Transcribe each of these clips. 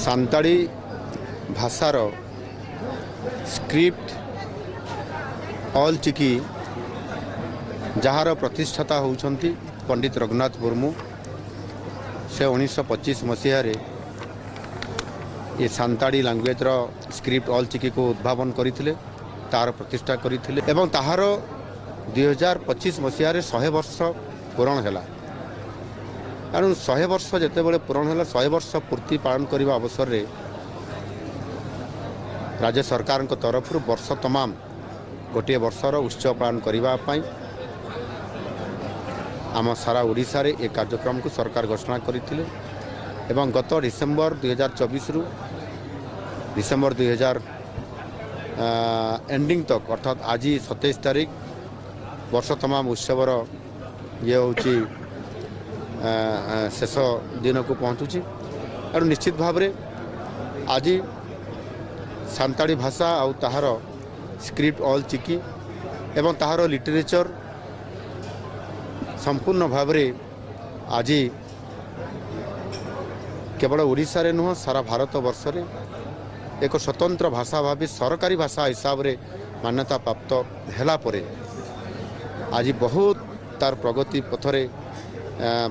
ସାନ୍ତାଳୀ ଭାଷାର script all Chiki, ଯାହାର ପ୍ରତିଷ୍ଠାତା ହେଉଛନ୍ତି ପଣ୍ଡିତ ରଘୁନାଥ ମୁର୍ମୁ। ସେ 1925 ମସିହାରେ ଏ ସାନ୍ତାଳୀ ଲାଙ୍ଗୁଏଜର ସ୍କ୍ରିପ୍ଟ ଅଲ୍ ଚିକିକୁ ଉଦ୍ଭାବନ କରିଥିଲେ, ତାର ପ୍ରତିଷ୍ଠା କରିଥିଲେ ଏବଂ ତାହାର 2025 ମସିହାରେ 100 ବର୍ଷ ପୂରଣ ହେଲା। କାରଣ 100 ବର୍ଷ ଯେତେବେଳେ ପୂରଣ ହେଲା, 100 ବର୍ଷ ପୂର୍ତ୍ତି ପାଳନ କରିବା ଅବସରରେ ରାଜ୍ୟ ସରକାରଙ୍କ ତରଫରୁ ବର୍ଷ ତମାମ ଗୋଟିଏ ବର୍ଷର ଉତ୍ସବ ପାଳନ କରିବା ପାଇଁ ଆମ ସାରା ଓଡ଼ିଶାରେ ଏ କାର୍ଯ୍ୟକ୍ରମକୁ ସରକାର ଘୋଷଣା କରିଥିଲେ ଏବଂ ଗତ ଡିସେମ୍ବର 2024ରୁ ଡିସେମ୍ବର 2000 ଏଣ୍ଡିଂ ତକ୍, ଅର୍ଥାତ୍ ଆଜି 27 ତାରିଖ, ବର୍ଷ ତମାମ ଉତ୍ସବର ଇଏ ହେଉଛି ଶେଷ ଦିନକୁ ପହଞ୍ଚୁଛି। ତେଣୁ ନିଶ୍ଚିତ ଭାବରେ ଆଜି ସାନ୍ତାଳୀ ଭାଷା ଆଉ ତାହାର ସ୍କ୍ରିପ୍ଟ ଅଲ୍ ଚିକି ଏବଂ ତାହାର ଲିଟରେଚର ସମ୍ପୂର୍ଣ୍ଣ ଭାବରେ ଆଜି କେବଳ ଓଡ଼ିଶାରେ ନୁହଁ, ସାରା ଭାରତ ବର୍ଷରେ ଏକ ସ୍ୱତନ୍ତ୍ର ଭାଷା ଭାବେ, ସରକାରୀ ଭାଷା ହିସାବରେ ମାନ୍ୟତା ପ୍ରାପ୍ତ ହେଲା ପରେ ଆଜି ବହୁତ ତାର ପ୍ରଗତି ପଥରେ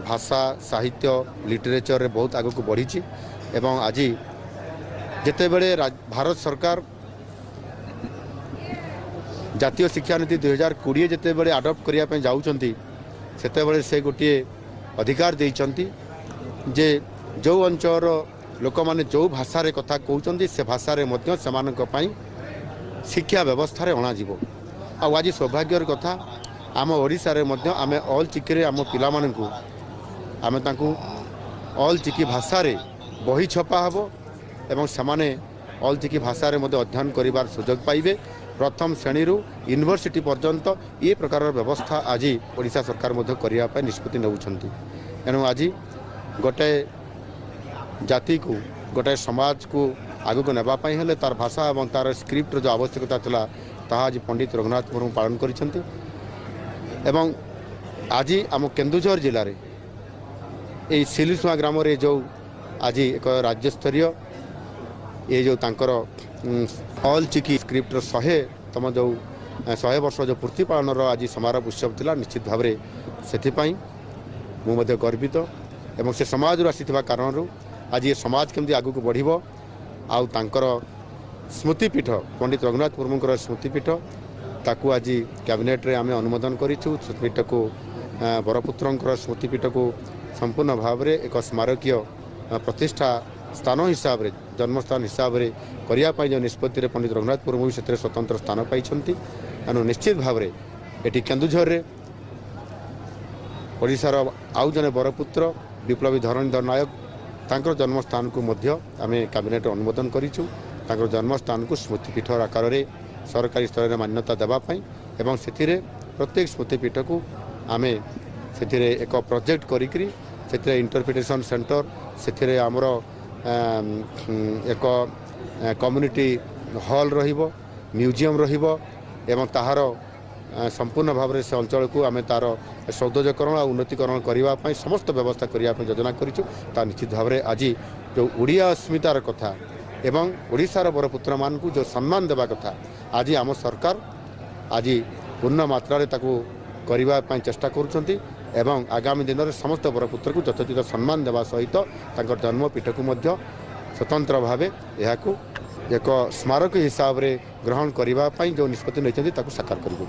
ଭାଷା, ସାହିତ୍ୟ, ଲିଟରେଚରରେ ବହୁତ ଆଗକୁ ବଢ଼ିଛି। ଏବଂ ଆଜି ଯେତେବେଳେ ଭାରତ ସରକାର ଜାତୀୟ ଶିକ୍ଷାନୀତି 2020 ଯେତେବେଳେ ଆଡପ୍ଟ କରିବା ପାଇଁ ଯାଉଛନ୍ତି, ସେତେବେଳେ ସେ ଗୋଟିଏ ଅଧିକାର ଦେଇଛନ୍ତି ଯେ ଯେଉଁ ଅଞ୍ଚଳର ଲୋକମାନେ ଯେଉଁ ଭାଷାରେ କଥା କହୁଛନ୍ତି, ସେ ଭାଷାରେ ମଧ୍ୟ ସେମାନଙ୍କ ପାଇଁ ଶିକ୍ଷା ବ୍ୟବସ୍ଥାରେ ଅଣାଯିବ। ଆଉ ଆଜି ସୌଭାଗ୍ୟର କଥା, ଆମ ଓଡ଼ିଶାରେ ମଧ୍ୟ ଆମେ ଅଲ୍ ଚିକିରେ ଆମ ପିଲାମାନଙ୍କୁ, ଆମେ ତାଙ୍କୁ ଅଲ୍ ଚିକି ଭାଷାରେ ବହି ଛପା ହେବ ଏବଂ ସେମାନେ ଅଲ୍ ଚିକି ଭାଷାରେ ମଧ୍ୟ ଅଧ୍ୟୟନ କରିବାର ସୁଯୋଗ ପାଇବେ। ପ୍ରଥମ ଶ୍ରେଣୀରୁ ୟୁନିଭର୍ସିଟି ପର୍ଯ୍ୟନ୍ତ ଏ ପ୍ରକାରର ବ୍ୟବସ୍ଥା ଆଜି ଓଡ଼ିଶା ସରକାର ମଧ୍ୟ କରିବା ପାଇଁ ନିଷ୍ପତ୍ତି ନେଉଛନ୍ତି। ଏଣୁ ଆଜି ଗୋଟାଏ ଜାତିକୁ, ଗୋଟାଏ ସମାଜକୁ ଆଗକୁ ନେବା ପାଇଁ ହେଲେ ତାର ଭାଷା ଏବଂ ତାର ସ୍କ୍ରିପ୍ଟର ଯେଉଁ ଆବଶ୍ୟକତା ଥିଲା, ତାହା ଆଜି ପଣ୍ଡିତ ରଘୁନାଥ ମୁର୍ମୁ ପାଳନ କରିଛନ୍ତି। ଏବଂ ଆଜି ଆମ କେନ୍ଦୁଝର ଜିଲ୍ଲାରେ ଏଇ ସିଲିସୁଆଁ ଗ୍ରାମରେ ଯେଉଁ ଆଜି ଏକ ରାଜ୍ୟସ୍ତରୀୟ ଏ ଯେଉଁ ତାଙ୍କର ଅଲ୍ ଚିକି ସ୍କ୍ରିପ୍ଟର 100ତମ ଯେଉଁ 100 ବର୍ଷ ଯେଉଁ ପୂର୍ତ୍ତି ପାଳନର ଆଜି ସମାରୋହ ଉତ୍ସବ ଥିଲା, ନିଶ୍ଚିତ ଭାବରେ ସେଥିପାଇଁ ମୁଁ ମଧ୍ୟ ଗର୍ବିତ। ଏବଂ ସେ ସମାଜରୁ ଆସିଥିବା କାରଣରୁ ଆଜି ଏ ସମାଜ କେମିତି ଆଗକୁ ବଢ଼ିବ ଆଉ ତାଙ୍କର ସ୍ମୃତିପୀଠ, ପଣ୍ଡିତ ରଘୁନାଥ ମୁର୍ମୁଙ୍କର ସ୍ମୃତିପୀଠ, ତାକୁ ଆଜି କ୍ୟାବିନେଟ୍ରେ ଆମେ ଅନୁମୋଦନ କରିଛୁ। ସ୍ମୃତିପୀଠକୁ, ବରପୁତ୍ରଙ୍କର ସ୍ମୃତିପୀଠକୁ ସମ୍ପୂର୍ଣ୍ଣ ଭାବରେ ଏକ ସ୍ମାରକୀୟ ପ୍ରତିଷ୍ଠା ସ୍ଥାନ ହିସାବରେ, ଜନ୍ମସ୍ଥାନ ହିସାବରେ କରିବା ପାଇଁ ଯେଉଁ ନିଷ୍ପତ୍ତିରେ ପଣ୍ଡିତ ରଘୁନାଥ ମୁର୍ମୁ ବି ସେଥିରେ ସ୍ୱତନ୍ତ୍ର ସ୍ଥାନ ପାଇଛନ୍ତି। ତେଣୁ ନିଶ୍ଚିତ ଭାବରେ ଏଠି କେନ୍ଦୁଝରରେ ଓଡ଼ିଶାର ଆଉ ଜଣେ ବରପୁତ୍ର ବିପ୍ଳବୀ ଧରଣୀଧର ନାୟକ, ତାଙ୍କର ଜନ୍ମସ୍ଥାନକୁ ମଧ୍ୟ ଆମେ କ୍ୟାବିନେଟ୍ ଅନୁମୋଦନ କରିଛୁ। ତାଙ୍କର ଜନ୍ମସ୍ଥାନକୁ ସ୍ମୃତିପୀଠ ଆକାରରେ ସରକାରୀ ସ୍ତରରେ ମାନ୍ୟତା ଦେବା ପାଇଁ ଏବଂ ସେଥିରେ ପ୍ରତ୍ୟେକ ସ୍ମୃତିପୀଠକୁ ଆମେ ସେଥିରେ ଏକ ପ୍ରୋଜେକ୍ଟ କରିକିରି ସେଥିରେ ଇଣ୍ଟରପ୍ରିଟେସନ୍ ସେଣ୍ଟର, ସେଥିରେ ଆମର ଏକ କମ୍ୟୁନିଟି ହଲ୍ ରହିବ, ମ୍ୟୁଜିୟମ୍ ରହିବ ଏବଂ ତାହାର ସମ୍ପୂର୍ଣ୍ଣ ଭାବରେ ସେ ଅଞ୍ଚଳକୁ ଆମେ ତାର ସୌନ୍ଦର୍ଯ୍ୟକରଣ ଆଉ ଉନ୍ନତିକରଣ କରିବା ପାଇଁ ସମସ୍ତ ବ୍ୟବସ୍ଥା କରିବା ପାଇଁ ଯୋଜନା କରିଛୁ। ତା ନିଶ୍ଚିତ ଭାବରେ ଆଜି ଯେଉଁ ଓଡ଼ିଆ ଅସ୍ମିତାର କଥା ଏବଂ ଓଡ଼ିଶାର ବରପୁତ୍ରମାନଙ୍କୁ ଯେଉଁ ସମ୍ମାନ ଦେବା କଥା, ଆଜି ଆମ ସରକାର ଆଜି ପୂର୍ଣ୍ଣ ମାତ୍ରାରେ ତାକୁ କରିବା ପାଇଁ ଚେଷ୍ଟା କରୁଛନ୍ତି ଏବଂ ଆଗାମୀ ଦିନରେ ସମସ୍ତ ବରପୁତ୍ରକୁ ଯଥୋଚିତ ସମ୍ମାନ ଦେବା ସହିତ ତାଙ୍କର ଜନ୍ମପୀଠକୁ ମଧ୍ୟ ସ୍ୱତନ୍ତ୍ର ଭାବେ ଏହାକୁ ଏକ ସ୍ମାରକୀ ହିସାବରେ ଗ୍ରହଣ କରିବା ପାଇଁ ଯେଉଁ ନିଷ୍ପତ୍ତି ନେଇଛନ୍ତି, ତାକୁ ସାକାର କରିବୁ।